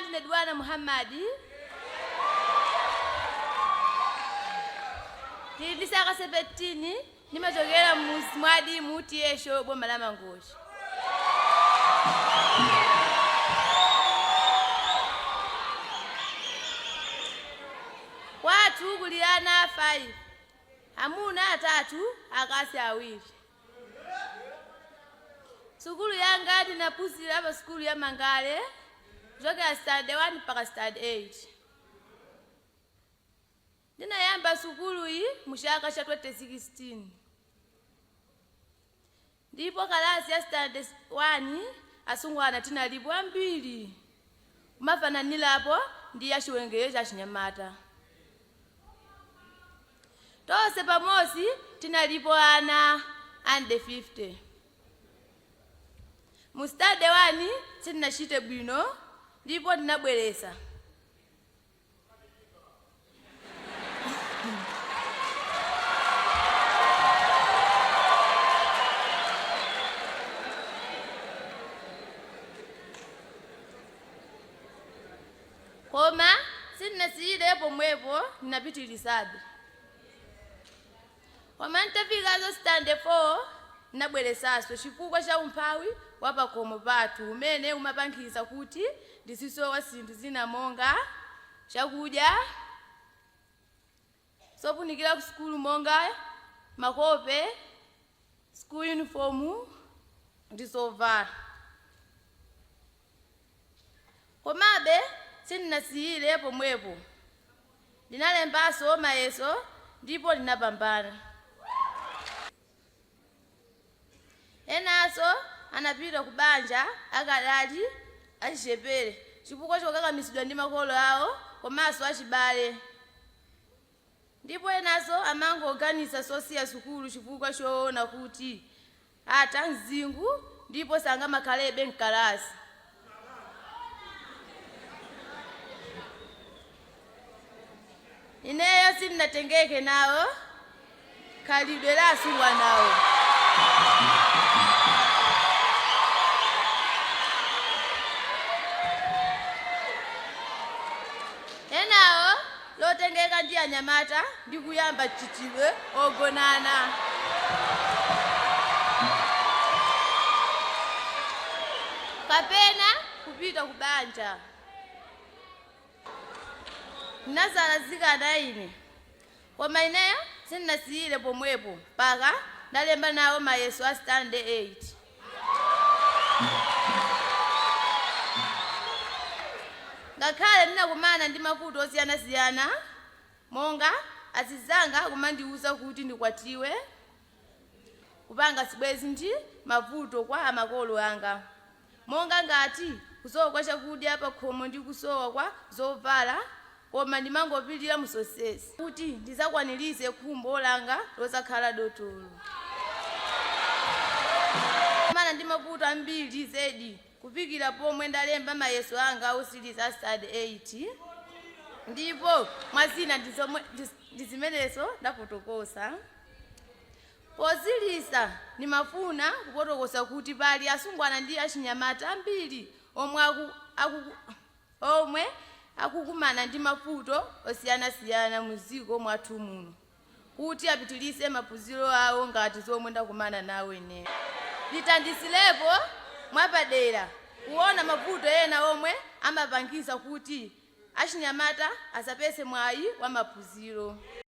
ndine Dwana Muhammadi. Ndili ndi zaka 17, ndimachokera m'muzi mwadi mutiyesho, boma la Mangochi. Kwathu kuli ana 5, amuna atatu, akazi awiri. Sukulu yanga ndinaphunzira pa sukulu ya Mangale kuchokera standard 1 mpaka standard 8. Ndinayamba sukulu iyi mu chaka cha 2016, ndipo kalasi ya standard 1 asungwana tinalipo ambiri, kumafananirapo ndi ya chiwerengero cha chinyamata. Tonse pamodzi tinalipo ana 150. Mu standard 1 sindinachite bwino ndipo ndinabwereza. Koma sindinasiyire pomwepo, ndinapitirizabe. Koma nditafikazo standard 4, ndinabwerezaso chifukwa cha umphawi wa pakhomo pathu umene umapangisa kuti ndizisowa zinthu zina monga chakudya, zofunikira ku sukulu monga makope, school uniform ndi zovala. Komabe sindinasiyire pomwepo, ndinalembanso mayeso ndipo ndinapambana. Enanso anapita ku banja akadali achichepere chifukwa chokakamizidwa ndi makolo awo komanso achibale, ndipo enanso amangoganiza zosiya sukulu chifukwa choona kuti atha msinkhu ndipo sangamakhalebe mkalasi. Ineyo sindinatengeke nawo khalidwe la asungwanawo. Enawo lotengeka ndi anyamata ndi kuyamba mchitidwe ogonana kapena kupita ku banja. Ndinazala zikana ine, koma ineyo sindinasiyire pomwepo mpaka ndalemba nawo mayeso a standard 8. Ngakhale ndinakumana ndi mavuto osiyanasiyana monga azizanga kumandiwuza kuti ndikwatiwe, kupanga zibwenzi ndi mavuto kwa amakolo anga monga ngati kusowa kwa chakudya pakhomo ndi kusowa kwa zovala, koma ndimangopirira muzonsezi kuti ndidzakwaniritse khumbo langa losakhala dotolo. Kumana ndi mavuto ambiri zedi kufikira pomwe ndalemba mayeso anga otsiriza a standard 8, ndipo mwazina ndi zimenezo ndafotokoza. Potsiriza, ndimafuna kufotokoza kuti pali asungwana ndi achinyamata ambiri omwe akukumana ndi mavuto osiyanasiyana m'dziko mwathu muno kuti apitirize maphunziro awo ngati zomwe ndakumana nawo ineyo. Ndithandizirepo mwapadera kuona mavuto ena omwe amapangisa kuti achinyamata asapeze mwayi wa maphunziro.